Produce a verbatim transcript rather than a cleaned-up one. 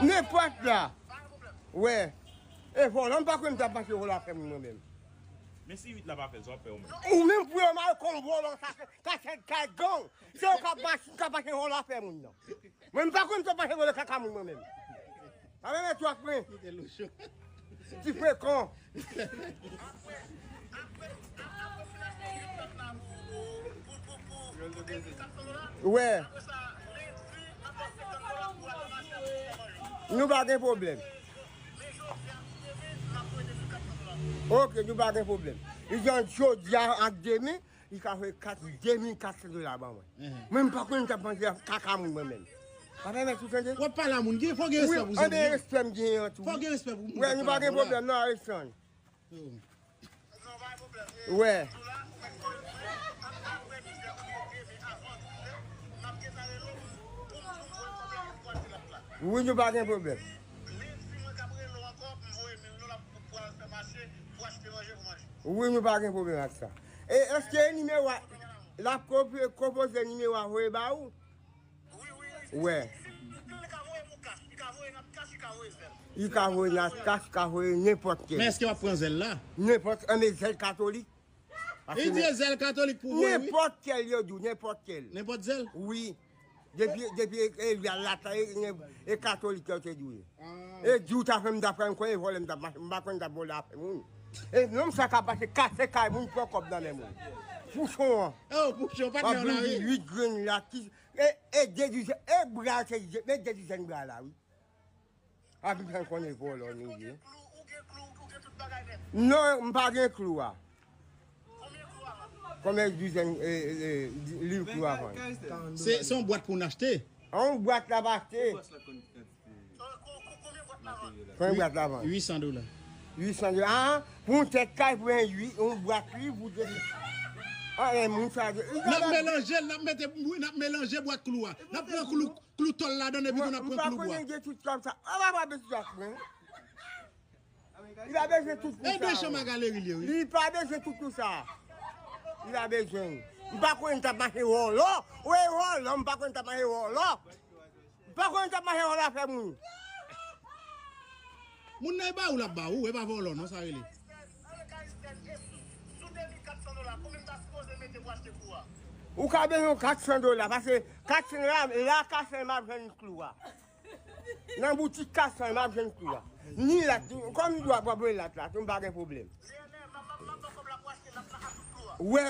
Nenpòt la. Wè. E vòlò, m pa kwè m t ap mache vòlò afè moun mwen menm. Men si uit la pa fè, sa w ap fè ou menm? Ou menm pou yo mal kon vòlò, sa fè, sa fè kay gang. Se yo k ap mache, k ap mache vòlò afè moun nan. Mwen, m pa kwè m t ap mache vòlò kaka moun mwen menm. Pa menm etwa ak mwen. Kite Lochon. Ti frekan. Wè. Nou pa gen pwoblèm. Ok, nou pa gen pwoblèm. Li di jodi a ak demen, li ka voye kat, de mil kat san dola ba mwen. Mwen, m pa konn t ap manje kaka moun mwen menm. Pa pèmèt ou tande? W ap pale a moun, gen, fò gen respè pou zanmi. Wi, anben respè m genyen an tou. Fò gen respè pou moun. Wè, nou pa gen pwoblèm non, Alexandre. Wè. Wi, nou pa gen pwoblèm. Wi, nou pa gen pwoblèm ak sa. E èske nimewo a, l ap konpe-, konpoze nimewo a voye ba ou? Wè. Li ka voye nan kach, li ka voye nan kach, li ka voye nenpòt kèl. Men èske w ap pran zèl la? Nenpòt, anben zèl katolik. Li di e zèl katolik pou voye, wi. Nenpòt kèl yo di w, nenpòt kèl. Nenpòt zèl? Wi. Depi, depi e, e, e, la, e, e, e katolik yo te di w ye. E di w ta fè m ta pran, m konn e vòlè m t ap mache, m pa konn t ap vòlè afè moun. E nonm sa ka pase kase kay moun, pran kòb nan men moun. Pouchon an. Oh, pouchon, patnè w la, wi. Uit grenn la, ki, e, e de dizèn, e bra, se, men de dizèn bra la, wi. A vin fè m konnen vòlò nou ye. Non, m pa gen klou a. Konbyen dizèn, e, e, e, liv klou a vann? Se, se yon bwat pou n achte. Yon bwat la pa achte. Konbyen bwat la vann? Uit san dola. Uit san dola. Ah, pou yon tèt kay, pou yon, yon bwat liv, pou de. Ah, e moun sa. N ap melanje l, n ap mete, n ap melanje bwat klou a. N ap pran klou, klou tòl ladan l epi tou n ap pran klou bwa. Mwen, m pa konnen gen tout kòb sa. Ah, pa, pa bezwen tout ak mwen. Li pa bezwen tout pou sa. E de chan Magaleri li ye, wi. Li pa bezwen tout pou sa. Li pa bezwen. M pa konnen t ap mache vòlò. Ou e vòlò, m pa konnen t ap mache vòlò. M pa konnen t ap mache vòlò afè moun. Moun nan e ba ou l ap ba ou, e pa vòlò, non, sa rele. Ou ka bezwen kat san dola, paske kat san dola, la ka fè m ap jwenn klou a. Nan boutik kat san, m ap jwenn klou a. Ni lat, kòm m dwa pran lat la, tou m pa gen pwoblèm. Wè,